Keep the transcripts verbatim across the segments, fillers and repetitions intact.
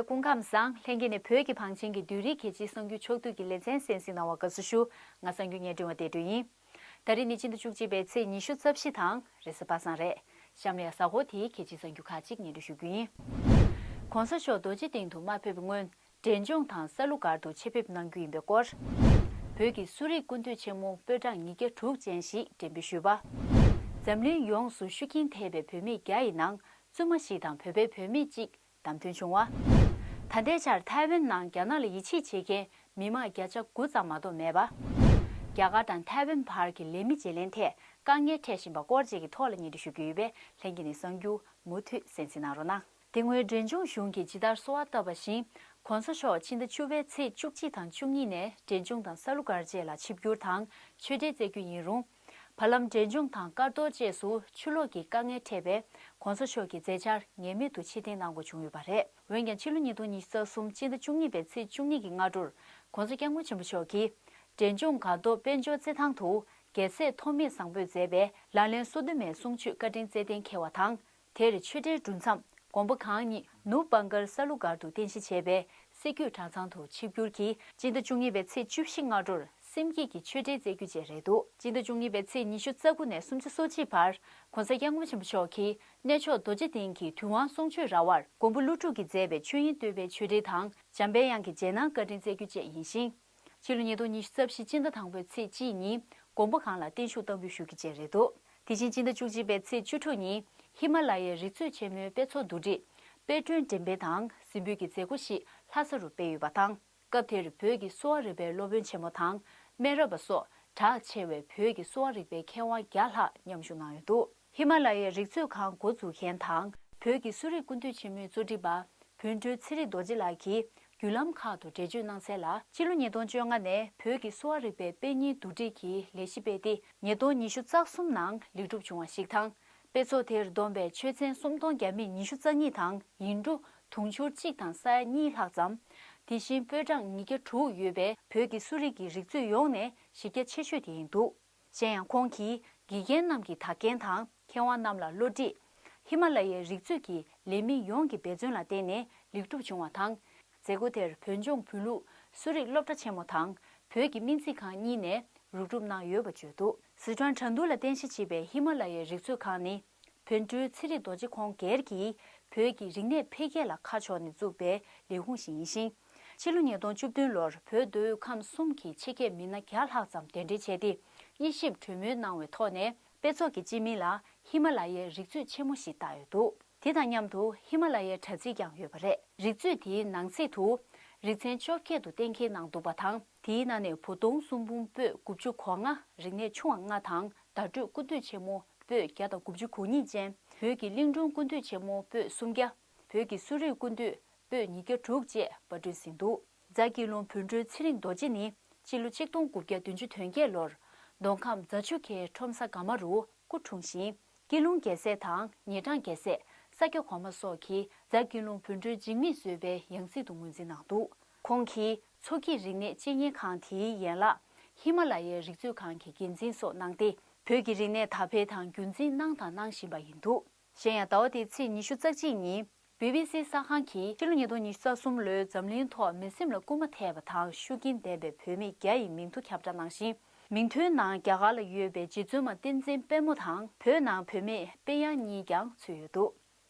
སྐུ་ཁམས་བཟང་། ལྷན་རྒྱས་ནས་བོད་ཀྱི་བང་ཆེན་གྱི་བདུད་རིགས་རྒྱལ་སྤྱིའི་གསར་འགྱུར་ཕྱོགས་བསྡུས་ཀྱི་ལེ་ཚན་གསན་གཟིགས་གནང་བར་དགའ་བསུ་ཞུ། ང་གསར་འགྱུར་གཉེར་སྒྲོན་པ་བདེ་སྒྲོན་ཡིན། ད་རེས་ནི་སྤྱི་ཟླ་བཅུ་གཅིག་པའི་ཚེས་ཉི་ཤུ་རྩ་བཞི་དང་རེས་གཟའ་པ་སངས་རེད། གཤམ་ལ་ཡང་གཟའ་འཁོར་དེའི་རྒྱལ་སྤྱིའི་གསར་འགྱུར་ཁག་ཅིག་སྙན་སྒྲོན་ཞུ་རྒྱུ་ཡིན། ༸གོང་ས་མཆོག་རྡོ་རྗེ་གདན་དུ་མ་ཕེབས་སྔོན། འབྲས་ལྗོངས་དང་ས་ལུ་སྒར་དུ་ཆེད་ཕེབས་གནང་རྒྱུ་ཡིན་པའི་སྐོར། བོད་ཀྱི་གསོ་རིག་སྐུ་མདུན་ཆེན་མོ་པོད་གྲངས་ཉིས་བརྒྱ་དྲུག་ཅན་ཞིག་འགྲེམས་སྤེལ་ཞུས་པ། འཛམ་གླིང་ཡོངས་སུ་ཤུགས་རྐྱེན་ཐེབས་པའི་བུད་མེད་བརྒྱ་ཡི་ནང་བཙུན་མ་ཞིག་དང་བོད་པའི་བུད་མེད་གཅིག་བདམས་ཐོན་བྱུང་བ། ད་ལྟའི་ཆར་ཐའེ་ཝན་ནང་རྒྱ་ནག་ལ་ཡིད་ཆེས་བྱེད་མཁན་མི་མང་བརྒྱ་ཆ་དགུ་ཙམ་མ་གཏོགས་མེད་པ། རྒྱ་གར་དང་ཐའེ་ཝན་བར་གྱི་ལས་མི་བརྗེ་ལེན་ཐད་དཀའ་ངལ་འཕྲད་བཞིན་པ་སྐོར་བཅས་ཀྱི་ཐོག་ལ་སྙན་སྒྲོན་ཞུ་རྒྱུ་ཡོད་པས། ལྷན་རྒྱས་ནས་གསར་འགྱུར་མུ་མཐུད་གསན་གཟིགས་གནང་རོགས་གནང་། དེ་སྔོན་འབྲས་ལྗོངས་གཞུང་གིས་ཇི་ལྟར་གསོལ་བ་བཏབ་པ་བཞིན། ༸གོང་ས་མཆོག་ཕྱི་ཟླ་བཅུ་པའི་ཚེས་བཅུ་གཅིག་དང་བཅུ་གཉིས་ནས་འབྲས་ལྗོངས་དང་ས་ལུ་སྒར་བཅས་ལ་ཆིབས་བསྒྱུར་དང་ཆོས་འབྲེལ་བསྩལ་རྒྱུ་ཡིན་རུང་། བར་ལམ་འབྲས་ལྗོངས་དང་སྐར་རྡོ་བཅས་སུ་ཆུ་ལོག་གི་དཀའ་ངལ་འཕྲད་པས། ༸གོང་ས་མཆོག་གི་མཛད་འཆར་ངེས་མེད་དུ་ཕྱིར་འཐེན་གནང་དགོས་བྱུང་ཡོད་པ་རེད། འོན་ཀྱང་ཕྱི་ལོ་ཉིས་སྟོང་ཉི་ཤུ་རྩ་གསུམ་ཕྱི་ཟླ་བཅུ་གཉིས་པའི་ཚེས་བཅུ་གཉིས་ཀྱི་སྔ་དྲོར་༸གོང་ས་༸སྐྱབས་མགོན་ཆེན་པོ་མཆོག་གིས། འབྲས་ལྗོངས་སྒར་རྡོ་དཔལ་འབྱོར་རྩེད་ཐང་དུ་རྒྱལ་སྲས་ཐོགས་མེད་བཟང་པོས་མཛད་པའི་ལག་ལེན་སོ་བདུན་མའི་གསུང་ཆོས་བཀའ་དྲིན་སྩལ་གཏན་འཁེལ་བ་དང་། དེར་ཆོས་འབྲེལ་གྲུབ་མཚམས་དགོན་པ་གང་ཉིད་ནུབ་བྷང་གར་ས་ལུ་སྒར་དུ་རྟེན་གཞི་བྱས་པའི་སྲིད་བརྒྱུད་གྲྭ་ཚང་དུ་ཆིབས་བསྒྱུར་གྱིས། སྤྱི་ཟླ་བཅུ་གཉིས་པའི་ཚེས་བཅུ་བཞི་སྔ་དྲོར་སེམས་བསྐྱེད་ཀྱི་ཆོས་འབྲེལ་སྩལ་རྒྱུ་བཅས་རེད་འདུག་སྤྱི་ཟླ་བཅུ་གཉིས་པའི་ཚེས་ཉི་ཤུ་རྩ་དགུ་ནས་སུམ་ཅུ་སོ་གཅིག་བར་༸གོང་ས་༸སྐྱབས་མགོན་ཆེན་པོ་མཆོག་གིས་གནས་མཆོག་རྡོ་རྗེ་གདན་གྱི་དུས་དབང་གསུང་ཆོས་ར་བར་མགོན་པོ་ཀླུ་སྒྲུབ་ཀྱིས་མཛད་པའི་ཆོས་དབྱིངས་བསྟོད་པའི་ཆོས་འབྲེལ་དང་། འཇམ་དཔལ་དབྱངས་ཀྱི་རྗེས་གནང་བཀའ་དྲིན་སྩལ་རྒྱུ་བཅས་ཡིན་ཞིང་། ཕྱི་ལོ་ཉིས་སྟོང་ཉི་ཤུ་རྩ་བཞི་སྤྱི་ཟླ་དང་པོའི་ཚེས་གཅིག་ཉིན་དགོན་པ་གང་ལ་བརྟན་བཞུགས་གཏང་རྒྱུའི་ཞུ་སྐུལ་བཅས་རེད་འདུག་དེ་བཞིན་སྤྱི་ཟླ་བཅུ་གཅིག་པའི་ཚེས་བཅུ་དྲུག་ཉིན་ཧི་མ་ལ་ཡའི་རི་རྩེ་ཆེན་མོའི་དཔེ་ཚོགས་བསྡུ་སྒྲིག་དཔེ་སྐྲུན་འགྲེམས་སྤེལ་དང་གཟིགས་འབུལ་གྱི་མཛད་སྒོ་ཞིག་ལྷ་ས་རུ་སྤེལ་ཡོད་པ་དང་། སྐབས་དེར་བོད་ཀྱི་གསོ་བ་རིག་པའི་སློབ་དཔོན་ཆེན་མོ་དང་སྨན་རམས་པ་སོགས་གྲགས་ཆེ་བའི་བོད་ཀྱི་གསོ་བ་རིག་པའི་མཁས་དབང་བརྒྱ་ལྷག་མཉམ་ཞུགས་གནང་ཡོད་འདུག་ཧི་མ་ལ་ཡའི་རི་རྩེ་ཁང་འགོ་འཛུགས་མཁན་དང་བོད་ཀྱི་གསོ་རིག་སྐུ་མདུན་ཆེན་མོའི་གཙོ་སྒྲིག་པ། བོན་སྤྲུལ་ཚེ་རིང་རྡོ་རྗེ་ལགས་ཀྱིས་བརྒྱུད་ལམ་ཁག་ཏུ་འགྲེལ་བརྗོད་གནང་གསལ་ལ། ཕྱི་ལོ་ཉིས་སྟོང་བཅོ་ལྔ་ནས་བོད་ཀྱི་གསོ་བ་རིག་པའི་དཔེ་རྙིང་བསྡུ་སྒྲིག་གི་ལས་གཞི་སྤེལ་ཏེ། ཉིས་སྟོང་ཉི་ཤུ་རྩ་གསུམ་ནང་ལེགས་གྲུབ་བྱུང་བ་ཞིག་དང་། དཔེ་ཚོགས་དེར་བསྡོམས་པའི་ཆོས་ཚན་སུམ་སྟོང་བརྒྱ་མེད་ཉི་ཤུ་རྩ་གཉིས་དང་ཡིག་འབྲུ་དུང་ཕྱུར་གཅིག་དང་ས་ཡ་གཉིས་ལྷག་ཙམ། དེ་བཞིན་པོད་གྲངས་ཉིས་བརྒྱ་དྲུག་ཡོད་པའི་བོད་ཀྱི་གསོ་རིག་གི་རིག་མཛོད་ཡོངས་ནས་གཞི་རྒྱ་ཆེ་ཤོས་དེ་ཡིན་འདུག་གཞན་ཡང་ཁོང་གིས་དགེ་རྒན་རྣམས་ཀྱི་དག་རྒན་དང་མཁས་དབང་རྣམས་ལ་བློ་འདྲིས། ཧི་མ་ལ་ཡའི་རིག་མཛོད་ཀྱི་ལས་མི་ཡོངས་ཀྱི་འབད་བརྩོན་ལ་བརྟེན་ནས་ལེགས་གྲུབ་བྱུང་བ་དང་། མཛད་སྒོ་དེར་བོད་ལྗོངས་བོད་ལུགས་གསོ་རིག་སློབ་གྲྭ་ཆེན་མོ་དང་བོད་ཀྱི་སྨན་རྩིས་ཁང་གཉིས་ནས་རུག་སྒྲུབ་གནང་ཡོད་པ་བརྗོད་འདུག་སི་ཁྲོན་ཁྲ་འདུ་ལ་རྟེན་གཞི་བྱས་པའི་ཧི་མ་ལ་ཡའི་རིག་མཛོད་ཁང་ནི། བོན་སྤྲུལ་ཚེ་རིང་རྡོ་རྗེ་ཁོང་སྒེར་གྱིས་བོད་ཀྱི་རིག་གནས་འཕེལ་རྒྱས་ལ་ཁ་ཕྱོགས་ནས་བཙུགས་པའི་ལས་ཁུངས་ཤིག་ཡིན་ཞིང་། ཕྱི་ལོ་ཉིས་སྟོང་བཅུ་བདུན་ལོར་བོད་མདོ་དབུས་ཁམས་གསུམ་གྱི་ཆེད་མཁས་མི་སྣ་བརྒྱ་ལྷག་ཙམ་གདན་འདྲེན་བྱས་ཏེ། དབྱེ་ཞིབ་གྲོས་མོལ་གནང་བའི་ཐོག་ནས་དཔེ་ཚོགས་ཀྱི་སྤྱི་མིང་ལ་ཧི་མ་ལ་ཡའི་རིག་མཛོད་ཆེན་མོ་ཞེས་བཏགས་ཡོད་འདུག་དེ་དང་མཉམ་དུ་ཧི་མ་ལ་ཡའི་དྲ་ཚིགས་ཀྱང་ཡོད་པ་རེད། རིག་མཛོད་དེའི་ནང་གསེས་དུ་རིག་ཚན་བཅོ་བརྒྱད་དུ་གཏན་འཁེལ་གནང་འདུག་པ་དང་། དེའི་ནང་ནས་བུ་སྟོང་གསུམ་འབུམ་པོད་དགུ་བཅུ་གོ་ལྔ། རིག་གནས་ཆུང་བ་ལྔ་དང་བརྡ་སྤྲོད་སྐུ་མདུན་ཆེན་མོ་པོད་བརྒྱ་དང་དགུ་བཅུ་གོ་གཉིས་ཅན། བོད་ཀྱི་གླིང་སྒྲུང་སྐུ་མདུན་ཆེན་མོ་པོད་སུམ་བརྒྱ། བོད་ཀྱི་གསོ་རིག་སྐུ་མདུན་པོད་ཉིས་བརྒྱ་དྲུག་བཅས་པར་སྐྲུན་ཟིན་འདུག་རྫ་དཀྱིལ་ལུང་བོན་སྤྲུལ་ཚེ་རིང་རྡོ་རྗེ་ནི་སྤྱི་ལོ་ཆིག་སྟོང་དགུ་བརྒྱ་བདུན་ཅུ་དོན་བརྒྱད་ལོར་མདོ་ཁམས་རྫ་ཆུ་ཁའི་ཁྲོམ་ས་དགའ་མ་རུ་སྐུ་འཁྲུངས་ཤིང་། དཀྱིལ་ལུང་རྒྱལ་སྲས་དང་ཉེ་འབྲང་རྒྱལ་སྲས། ས་སྐྱ་གོང་མ་སོགས་ཀྱིས་རྫ་དཀྱིལ་ལུང་བོན་སྤྲུལ་འཇིགས་མེད་བཟོད་པའི་ཡང་སྲིད་དུ་ངོས་འཛིན་གནང་འདུག་ཁོང་གིས་མཚོ་སྐྱིད་རིག་གནས་དཔྱད་གཉེར་ཁང་དེའི་ཡན་ལག་ཧི་མ་ལ་ཡའི་རིག་མཛོད་ཁང་གི་འགན་འཛིན་སོགས་གནང་སྟེ། བོད་ཀྱི་རིག་གནས་དར་འཕེལ་དང་རྒྱུན་འཛིན་གནང་དང་གནང་བཞིན་པ་ཡིན་འདུག་གཞན་ཡང་ཟླ་བ་འདིའི་ཚེས་ཉི་ཤུ་རྩ་གཅིག་ཉིན། བི་བི་སི་གསར་ཁང་གིས་ཕྱི་ལོ་ཉིས་སྟོང་ཉི་ཤུ་རྩ་གསུམ་ལོའི་འཛམ་གླིང་ཐོག་མི་སེམས་ལ་སྐུལ་མ་ཐེབས་པ་དང་ཤུགས་རྐྱེན་ལྡན་པའི་བུད་མེད་བརྒྱ་ཡི་མིང་ཐོ་ཁྱབ་བསྒྲགས་གནང་ཞིང་། མིང་ཐོའི་ནང་རྒྱ་གར་ལ་ཡོད་པའི་རྗེ་བཙུན་མ་བསྟན་འཛིན་དཔལ་མོ་དང་བོད་ནང་བུད་མེད་དཔལ་གཡང་གཉིས་ཀྱང་ཚུད་ཡོད་འདུག་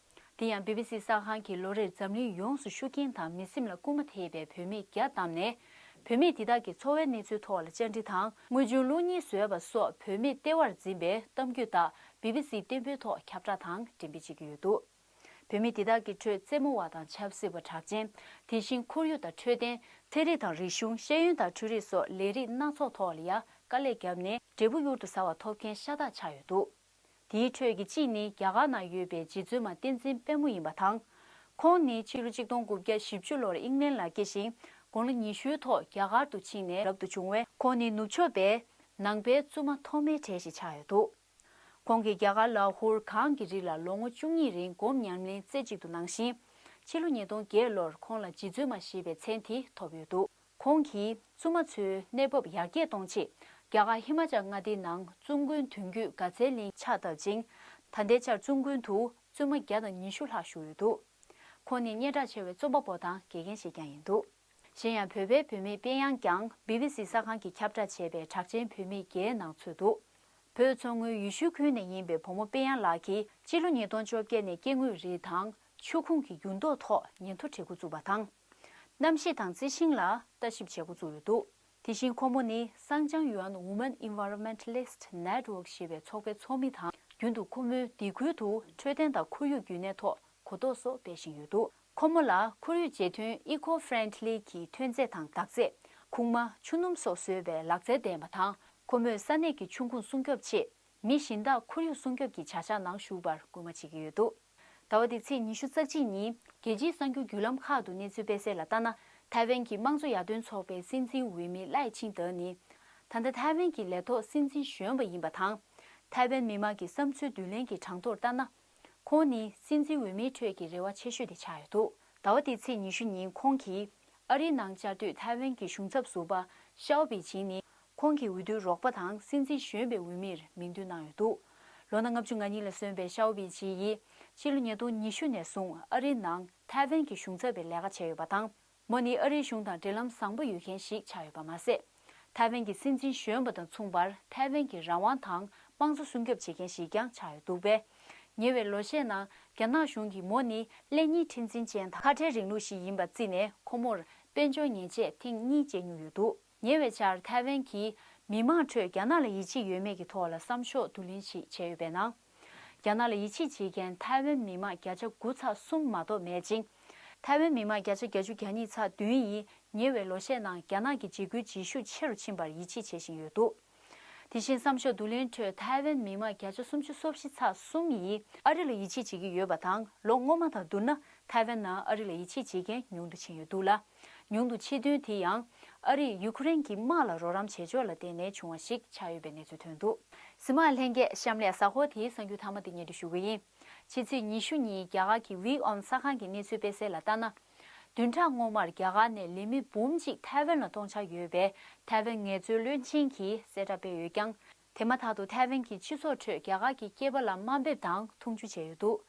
དེ་ཡང་བི་བི་སི་གསར་ཁང་གིས་ལོ་རེར་འཛམ་གླིང་ཡོངས་སུ་ཤུགས་རྐྱེན་དང་མི་སེམས་ལ་སྐུལ་མ་ཐེབས་པའི་བུད་མེད་བརྒྱ་བདམས་ནས། བུད་མེད་དེ་དག་གི་འཚོ་བའི་གནས་ཚུལ་ཐོག་ལ་བཅར་འདྲི་དང་། དངུལ་ཆུང་བླུག་ཉེས་བཟོས་པ་སོགས་བུད་མེད་ལྟེ་བར་འཛིན་པའི་གཏམ་རྒྱུད་དག་བི་བི་སིའི་བརྟན་པོའི་ཐོག་ཁྱབ་བསྒྲགས་དང་འགྲེམས་སྤེལ་བྱེད་ཀྱི་ཡོད་འདུག་བུད་མེད་དེ་དག་གི་ཁྲོད་རྩེད་མོ་བ་དང་ཆབ་སྲིད་པ། གྲགས་ཅན། དེ་བཞིན་ཁོར་ཡུག་དང་འཕྲོད་བསྟེན། ཚན་རིག་དང་རིག་གཞུང་། ཤེས་ཡོན་དང་འཕྲུལ་རིག་སོགས་ལས་རིགས་སྣ་ཚོགས་ཐོག་ལ་ཡང་དཀའ་ལས་བརྒྱབ་ནས་འབྲས་བུ་གཡུར་དུ་ཟ་བ་ཐོབ་མཁན་ཤ་སྟག་ཆགས་ཡོད་འདུག་དེའི་ཁྲོད་ཀྱི་གཅིག་ནི་རྒྱ་གར་ནང་ཡོད་པའི་རྗེ་བཙུན་མ་བསྟན་འཛིན་དཔལ་མོ་ཡིན་པ་དང་། ཁོང་ནི་ཕྱི་ལོ་ཆིག་སྟོང་དགུ་བརྒྱ་བཞི་བཅུ་ལོར་ཨིང་ལན་ལ་སྐྱེས་ཤིང་། དགུང་ལོ་ཉི་ཤུའི་ཐོག་རྒྱ་གར་དུ་ཕྱིན་ནས་རབ་ཏུ་བྱུང་བས། ཁོང་ནི་ནུབ་ཕྱོགས་པའི་ནང་པའི་བཙུན་མ་ཐོག་མའི་གྲས་ཤིག་ཆགས་ཡོད་འདུག་ཁོང་གིས་རྒྱ་གར་ལ་ཧུར་གང་གི་རིགས་ལ་ལོ་ངོ་བཅུ་གཉིས་རིང་སྒོམ་ཉམས་ལེན་རྩེ་གཅིག་ཏུ་གནང་ཞིང་། ཕྱི་ལོ་ཉིས་སྟོང་བརྒྱད་ལོར་ཁོང་ལ་རྗེ་བཙུན་མ་ཞེས་པའི་མཚན་དེ་ཐོབ་ཡོད་འདུག་ཁོང་གིས་བཙུན་མ་ཚོའི་གནས་བབ་ཡར་རྒྱས་གཏོང་ཆེད། རྒྱ་གར་ཧི་མ་ཅལ་མངའ་སྡེའི་ནང་བཙུན་དགོན་བདུན་བརྒྱུད་དགའ་ཚལ་གླིང་ཕྱག་བཏབ་ཅིང་། ད་ལྟའི་ཆར་བཙུན་དགོན་དུ་བཙུན་མ་བརྒྱ་དང་ཉི་ཤུ་ལྷག་བཞུགས་ཡོད་འདུག་ཁོང་ནི་སྙན་གྲགས་ཆེ་བའི་རྩོམ་པ་པོ་དང་དགེ་རྒན་ཞིག་ཀྱང་ཡིན་འདུག་གཞན་ཡང་བོད་པའི་བུད་མེད་སྤེན་ཡང་ཀྱང་བི་བི་སི་གསར་ཁང་གིས་ཁྱབ་བསྒྲགས་བྱས་པའི་གྲགས་ཅན་བུད་མེད་བརྒྱད་ནང་ཚུད་འདུག་བོད་མཚོ་སྔོན་ཡུལ་ཤུལ་ཁུལ་ནས་ཡིན་པའི་བུ་མོ་སྤེན་ཡང་ལགས་ཀྱིས་སྤྱི་ལོ་ཉིས་སྟོང་བཅོ་བརྒྱད་ནས་སྐྱེ་དངོས་རིགས་དང་ཆུ་ཁུངས་ཀྱི་འགྱུར་ལྡོག་ཐོག་ཉིན་ཐོ་བྲིས་འགོ་བཙུགས་པ་དང་། གནམ་གཤིས་དང་རྩི་ཤིང་ལ་ལྟ་ཞིབ་བྱེད་འགོ་བཙུགས་ཡོད་འདུག་དེ་བཞིན་ཁོ་མོ་ནི་Sangjiang Yuan Women Environmentalist Network ཞེས་པའི་ཚོགས་པའི་ཚོགས་མི་དང་། རྒྱུན་དུ་ཁོ་མོས་སྡེ་ཁུལ་དུ་འཕྲོད་བསྟེན་དང་ཁོར་ཡུག་རྒྱུན་གནས་ཐོག་གོ་རྟོགས་སོགས་སྤེལ་བཞིན་ཡོད་འདུག་ཁོ་མོ་ལ་ཁོར་ཡུག་རྗེས་མཐུན་Eco-Friendly གྱི་ཐོན་རྫས་དང་འདག་རྫས། ཁུག་མ། ཆུ་སྣུམ་སོགས་བཟོས་པའི་ལག་རྩལ་ལྡན་པ་དང་། ཁོ་མོས་ས་གནས་ཀྱི་ཆུ་ཁུངས་སྲུང་སྐྱོབ་ཆེད། མི་གཞན་དག་ཁོར་ཡུག་སྲུང་སྐྱོབ་ཀྱི་བྱ་གཞག་ནང་ཞུགས་པར་སྐུལ་མ་བྱེད་ཀྱི་ཡོད་འདུག་ཟླ་བ་འདིའི་ཚེས་ཉི་ཤུ་རྩ་གཅིག་ཉིན་རྒྱལ་སྤྱིའི་གསར་འགྱུར་བརྒྱུད་ལམ་ཁག་ཏུ་གནས་ཚུལ་སྤེལ་གསལ་ལ་ལྟར་ན། ཐའེ་ཝན་གྱི་དམངས་གཙོ་ཡར་ཐོན་ཚོགས་པའི་སྲིད་འཛིན་འོས་མི་ལའེ་ཆིང་ཏེ་ནི། ད་ལྟ་ཐའེ་ཝན་གྱི་ལས་ཐོག་སྲིད་འཛིན་གཞོན་པ་ཡིན་པ་དང་། ཐའེ་ཝན་མི་དམངས་ཀྱི་བསམ་ཚུལ་བསྡུ་ལེན་གྱི་གྲངས་ཐོར་ལྟར་ན། ཁོང་ནི་སྲིད་འཛིན་འོས་མིའི་ཁྲོད་ཀྱི་རེ་བ་ཆེ་ཤོས་དེ་ཆགས་ཡོད་འདུག་ཟླ་བ་འདིའི་ཚེས་ཉི་ཤུ་ཉིན་ཁོང་གིས་ཨ་རིའི་ནང་བཅའ་སྡོད་ཐའེ་ཝན་གྱི་གཞུང་ཚབ་ཟུར་པ་ཤའོ་པི་ཆིང་ནི། ཁོང་གི་འོས་བསྡུའི་རོགས་པ་དང་སྲིད་འཛིན་གཞོན་པའི་འོས་མིར་མིང་འདོན་གནང་ཡོད་འདུག་ལོ་ན་ལྔ་བཅུ་ང་གཉིས་ལ་སོན་པའི་ཤའོ་པི་ཆིང་ཡིས་ཕྱི་ལོ་ཉིས་སྟོང་ཉི་ཤུ་ནས་བཟུང་ཨ་རིའི་ནང་ཐའེ་ཝན་གྱི་གཞུང་ཚབ་པའི་ལས་ཀ་བྱས་ཡོད་པ་དང་། མོ་ནི་ཨ་རིའི་གཞུང་དང་འབྲེལ་ལམ་བཟང་པོ་ཡོད་མཁན་ཞིག་ཆགས་ཡོད་པ་མ་ཟད། ཐའེ་ཝན་གྱི་སྲིད་འཛིན་གཞོན་པ་དང་མཚུངས་པར་ཐའེ་ཝན་གྱི་རང་དབང་དང་དམངས་གཙོ་སྲུང་སྐྱོབ་བྱེད་མཁན་ཞིག་ཀྱང་ཆགས་ཡོད་འདུག་པས། ཉེ་བའི་ལོ་ཤས་ནང་རྒྱ་ནག་གཞུང་གིས་མོ་ནི་སླད་གཉིས་མཁྲེགས་འཛིན་ཅན་དང་ཁ་བྲལ་རིང་ལུགས་ཤིག་ཡིན་པ་བརྩིས་ནས་ཁོ་མོར་དཔལ་འབྱོར་ཉེས་ཆད་ཐེངས་གཉིས་བཅད་མྱོང་ཡོད་འདུག་ཉེ་བའི་ཆར་ཐའེ་ཝན་གྱི་མི་མང་ཁྲོད་རྒྱ་ནག་ལ་ཡིད་ཆེས་ཡོད་མེད་ཀྱི་ཐོག་ལ་བསམ་ཤོག་བསྡུ་ལེན་ཞིག་བྱས་ཡོད་པའི་ནང་། རྒྱ་ནག་ལ་ཡིད་ཆེས་བྱེད་མཁན་ཐའེ་ཝན་མི་མང་བརྒྱ་ཆ་དགུ་ཚེག་གསུམ་མ་གཏོགས་མེད་ཅིང་། ཐའེ་ཝན་མི་མང་བརྒྱ་ཆ་བརྒྱད་ཅུ་གྱ་གཉིས་ཚེག་བདུན་ཡིས་ཉེ་བའི་ལོ་ཤས་ནང་རྒྱ་ནག་གི་འཇིགས་སྐུལ་བྱེད་ཤུགས་ཆེ་རུ་ཕྱིན་པར་ཡིད་ཆེས་བྱེད་བཞིན་ཡོད་འདུག་དེ་བཞིན་བསམ་ཤོག་བསྡུ་ལེན་ཁྲོད་ཐའེ་ཝན་མི་མང་བརྒྱ་ཆ་སུམ་ཅུ་སོ་བཞི་ཚེག་གསུམ་ཡིས་ཨ་རི་ལ་ཡིད་ཆེས་བྱེད་ཀྱི་ཡོད་པ་དང་། ལོ་སྔོན་མ་དང་བསྡུར་ན་ཐའེ་ཝན་ནང་ཨ་རི་ལ་ཡིད་ཆེས་བྱེད་མཁན་ཉུང་དུ་ཕྱིན་ཡོད་འདུག་ལ། ཉུང་དུ་ཕྱིན་དོན་དེ་ཡང་ཨ་རིས་ཡུ་ཁུ་རེན་གྱི་དམག་ལ་རོགས་རམ་བྱེད་ཕྱོགས་ལ་བརྟེན་ནས་བྱུང་བ་ཞིག་ཆགས་ཡོད་པའི་གནས་ཚུལ་ཐོན་འདུག་གཟིགས་མོ་ལྷན་རྒྱས། གཤམ་ལ་གཟའ་འཁོར་དེའི་གསར་འགྱུར་མཐའ་མ་དེ་སྙན་སྒྲོན་ཞུ་གི་ཡིན། ཕྱི་ཚེས་ཉི་ཤུ་ཉིན་རྒྱ་གར་གྱི་ཝི་ཨོན་གསར་ཁང་གིས་གནས་ཚུལ་སྤེལ་གསལ་ལ་ལྟར་ན། བདུན་ཕྲག་སྔོན་མར་རྒྱ་གར་ནས་ལས་མི་འབུམ་གཅིག་ཐའེ་ཝན་ལ་གཏོང་འཆར་ཡོད་པའི་ཐའེ་ཝན་ངལ་རྩོལ་བློན་ཆེན་གྱིས་གསལ་བསྒྲགས་སྤེལ་ཡོད་ཀྱང་། དེ་མ་ཐག་ཏུ་ཐའེ་ཝན་གྱི་སྤྱི་ཚོགས་ཁྲོད་རྒྱ་གར་གྱི་སྐྱེས་པ་ལ་དམའ་འབེབས་དང་མཐོང་ཆུང་བྱས་ཡོད་འདུག་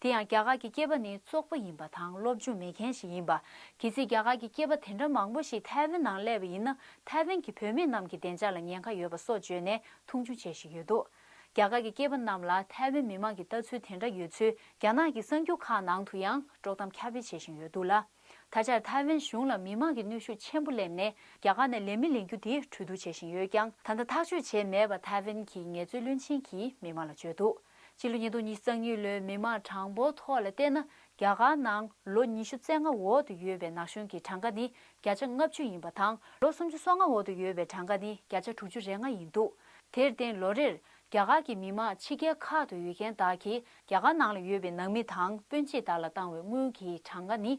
དེ་ཡང་རྒྱ་གར་གྱི་སྐྱེས་པ་ནི་བཙོག་པ་ཡིན་པ་དང་སློབ་སྦྱོང་མེད་མཁན་ཞིག་ཡིན་པ། གལ་སྲིད་རྒྱ་གར་གྱི་སྐྱེས་པ་དེ་འདྲ་མང་པོ་ཞིག་ཐའེ་ཝན་ནང་སླེབས་པ་ཡིན་ན། ཐའེ་ཝན་གྱི་བུད་མེད་རྣམས་ཀྱི་བདེ་འཇགས་ལ་ཉེན་ཁ་ཡོད་པ་སོགས་བརྗོད་ནས་མཐོང་ཆུང་བྱེད་བཞིན་ཡོད་འདུག་རྒྱ་གར་གྱི་སྐྱེས་པ་རྣམས་ལ་ཐའེ་ཝན་མི་མང་གི་ལྟ་ཚུལ་དེ་འདྲ་ཡོད་ཚུལ་རྒྱ་ནག་གི་གསར་འགྱུར་ཁག་ནང་དུ་ཡང་དཀྲོག་གཏམ་ཁྱབ་སྤེལ་བྱེད་བཞིན་ཡོད་འདུག་ལ། ད་ཆར་ཐའེ་ཝན་གཞུང་ལ་མི་མང་གི་གནོན་ཤུགས་ཆེན་པོ་སླེབས་ནས་རྒྱ་གར་ནས་ལས་མི་ལེན་རྒྱུ་དེ་གྲོས་བསྡུར་བྱེད་བཞིན་ཡོད་ཀྱང་། ད་ལྟ་ཐག་གཅོད་བྱས་མེད་པ་ཐའེ་ཝན་གྱི་ངལ་རྩོལ་བློན་ཆེན་གྱིས་མི་མང་ལ་བརྗོད་འདུག་སྤྱི་ལོ་ཉིས་སྟོང་ཉི་ཤུ་རྩ་གཉིས་ལོའི་མི་མང་གྲངས་འབོར་ཐོག་ལ་བལྟས་ན། རྒྱ་གར་ནང་ལོ་ཉི་ཤུ་རྩ་ལྔ་འོག་ཏུ་ཡོད་པའི་ན་གཞོན་གྱི་གྲངས་ཀ་ནི་བརྒྱ་ཆ་ལྔ་བཅུ་ཡིན་པ་དང་། ལོ་སུམ་ཅུ་སོ་ལྔ་འོག་ཏུ་ཡོད་པའི་གྲངས་ཀ་ནི་བརྒྱ་ཆ་དྲུག་ཅུ་རེ་ལྔ་ཡིན་འདུག་དེར་བརྟེན་ལོ་རེར་རྒྱ་གར་གྱི་མི་མང་ཕྱི་རྒྱལ་ཁག་ཏུ་ཡོད་མཁན་དག་གིས་རྒྱ་གར་ནང་ལ་ཡོད་པའི་ནང་མི་དང་སྤུན་མཆེད་དག་ལ་བཏང་བའི་དངུལ་གྱི་གྲངས་ཀ་ནི་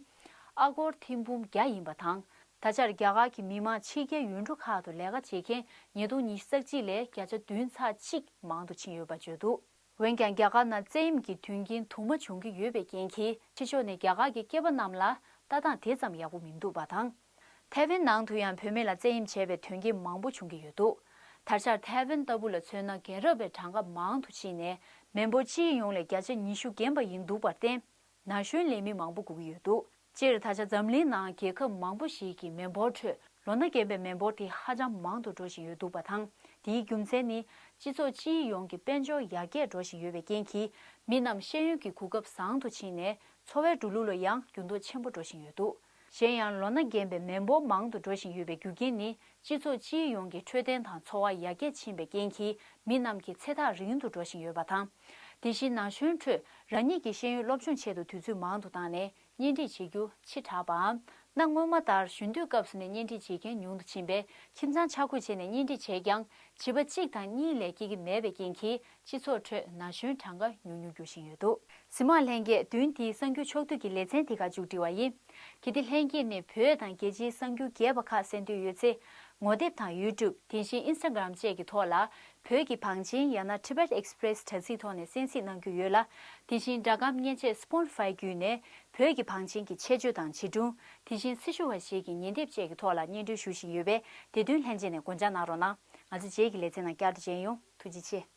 ཨ་སྒོར་ཐེར་འབུམ་བརྒྱ་ཡིན་པ་དང་། ད་ཆར་རྒྱ་གར་གྱི་མི་མང་ཕྱི་རྒྱལ་ཡུལ་གྲུ་ཁག་ཏུ་ལས་ཀ་བྱེད་མཁན་ཉིས་སྟོང་ཉི་ཤུ་རྩ་གཅིག་ལས་བརྒྱ་ཆ་བདུན་ཚེག་གཅིག་མང་དུ་ཕྱིན་ཡོད་པ་བརྗོད་འདུག་འོན་ཀྱང་རྒྱ་གར་ནང་བཙན་གཡེམ་གྱི་དོན་རྐྱེན་དུ་མ་བྱུང་གི་ཡོད་པའི་རྐྱེན་གྱིས་ཕྱི་ཕྱོགས་ནས་རྒྱ་གར་གྱི་སྐྱེས་པ་རྣམས་ལ་ལྟ་སྟངས་དེ་ཙམ་ཡག་པོ་མི་འདུག་པ་དང་། ཐའེ་ཝན་ནང་དུ་ཡང་བུད་མེད་ལ་བཙན་གཡེམ་བྱས་པའི་དོན་རྐྱེན་མང་པོ་བྱུང་གི་ཡོད་འདུག་ད་ཆར་ཐའེ་ཝན་ལྟ་བུ་ལ་མཚོན་ན། རྒན་རབས་པའི་གྲངས་ཀ་མང་དུ་ཕྱིན་ནས་མི་འབོར་སྤྱིའི་ཡོངས་ལས་བརྒྱ་ཆ་ཉི་ཤུ་རྒན་པ་ཡིན་འདུག་པར་བརྟེན། ན་གཞོན་ལས་མི་མང་པོ་དགོས་ཀྱི་ཡོད་འདུག་སྤྱིར་ད་ཆ་འཛམ་གླིང་ནང་རྒྱལ་ཁབ་མང་པོ་ཞིག་གི་མི་འབོར་ཁྲོད་ལོ་ན་རྒན་པའི་མི་འབོར་དེ་ཧ་ཅང་མང་དུ་འགྲོ་བཞིན་ཡོད་འདུག་པ་དང་། དེའི་རྒྱུ་མཚན་ནི་སྤྱི་ཚོགས་སྤྱིའི་ཡོངས་ཀྱི་དཔལ་འབྱོར་ཡར་རྒྱས་འགྲོ་བཞིན་ཡོད་པའི་རྐྱེན་གྱིས། མི་རྣམས་ཤེས་ཡོན་གྱི་གོ་སྐབས་བཟང་དུ་ཕྱིན་ནས་འཚོ་བའི་འགྲོ་ལུགས་ལ་ཡང་འགྱུར་ལྡོག་ཆེན་པོ་འགྲོ་བཞིན་ཡོད་འདུག་གཞན་ཡང་ལོ་ན་རྒན་པའི་མི་འབོར་མང་དུ་འགྲོ་བཞིན་ཡོད་པའི་རྒྱུ་རྐྱེན་ནི། སྤྱི་ཚོགས་སྤྱིའི་ཡོངས་ཀྱི་འཕྲོད་བསྟེན་དང་འཚོ་བ་ཡར་རྒྱས་ཕྱིན་པའི་རྐྱེན་གྱིས་མི་རྣམས་ཀྱི་ཚེ་ཐག་རིང་དུ་འགྲོ་བཞིན་ཡོད་པ་དང་། དེ་བཞིན་ན་གཞོན་ཁྲོད་རང་ཉིད་ཀྱི་ཤེས་ཡོན་སློབ་སྦྱོང་ཆེད་དུ་དུས་ཚོད་མང་དུ་བཏང་ནས་གཉེན་སྒྲིག་བྱེད་རྒྱུ་ཕྱི་དྲགས་པའམ། གནའ་སྔོན་མ་ལྟར་གཞོན་དུས་སྐབས་སུ་ནས་གཉེན་སྒྲིག་བྱེད་མཁན་ཉུང་དུ་ཕྱིན་པས། ཁྱིམ་ཚང་ཆ་བགོས་བྱས་ནས་གཉེན་སྒྲིག་བྱས་ཀྱང་བྱིས་པ་གཅིག་དང་གཉིས་ལས་སྐྱེ་གི་མེད་པའི་རྐྱེན་གྱིས། སྤྱི་ཚོགས་ཁྲོད་ན་གཞོན་གྲངས་ཀ་ཉུང་ཉུང་འགྱུར་བཞིན་ཡོད་འདུག་གཟིགས་མོ་ལྷན་རྒྱས། བདུན་དེའི་གསར་འགྱུར་ཕྱོགས་བསྡུས་ཀྱི་ལེ་ཚན་འདི་ག་མཇུག་སྒྲིལ་བ་ཡིན། གལ་ཏེ་ལྷན་རྒྱས་ནས་བོད་དང་རྒྱལ་སྤྱིའི་གསར་འགྱུར་རྒྱས་པ་ཁག་གསན་འདོད་ཡོད་ཚེ། ངོ་དེབ་དང་ཡུ་ཊུབ། དེ་བཞིན་ཨིན་སི་ཊ་གྷི་རམ་བཅས་ཀྱི་ཐོག་ལ། བོད་ཀྱི་བང་ཆེན་ཡང་ན་Tibet Express དྲ་ཚིགས་ཐོག་ནས་གསན་གཟིགས་གནང་རྒྱུ་ཡོད་ལ། དེ་བཞིན་སྒྲ་སྒམ་མཉེན་ཆས་Spotify་བརྒྱུད་ནས་བོད་ཀྱི་བང་ཆེན་གྱི་ཆེད་བརྗོད་དང་བྱིས་སྒྲུང་། དེ་བཞིན་སྲི་ཞུ་བ་ཞིག་གི་ཉིན་དེབ་བཅས་ཀྱི་ཐོག་ལ་སྙན་སྒྲོན་ཞུ་བཞིན་ཡོད་པས། དེ་དོན་ལྷན་རྒྱས་ནས་སྒོ་འཇགས་གནང་རོགས་གནང་། ང་ཚོ་རྗེས་ཀྱི་ལེ་ཚན་ནང་བསྐྱར་དུ་མཇལ་ཡོང་། ཐུགས་རྗེ་ཆེ།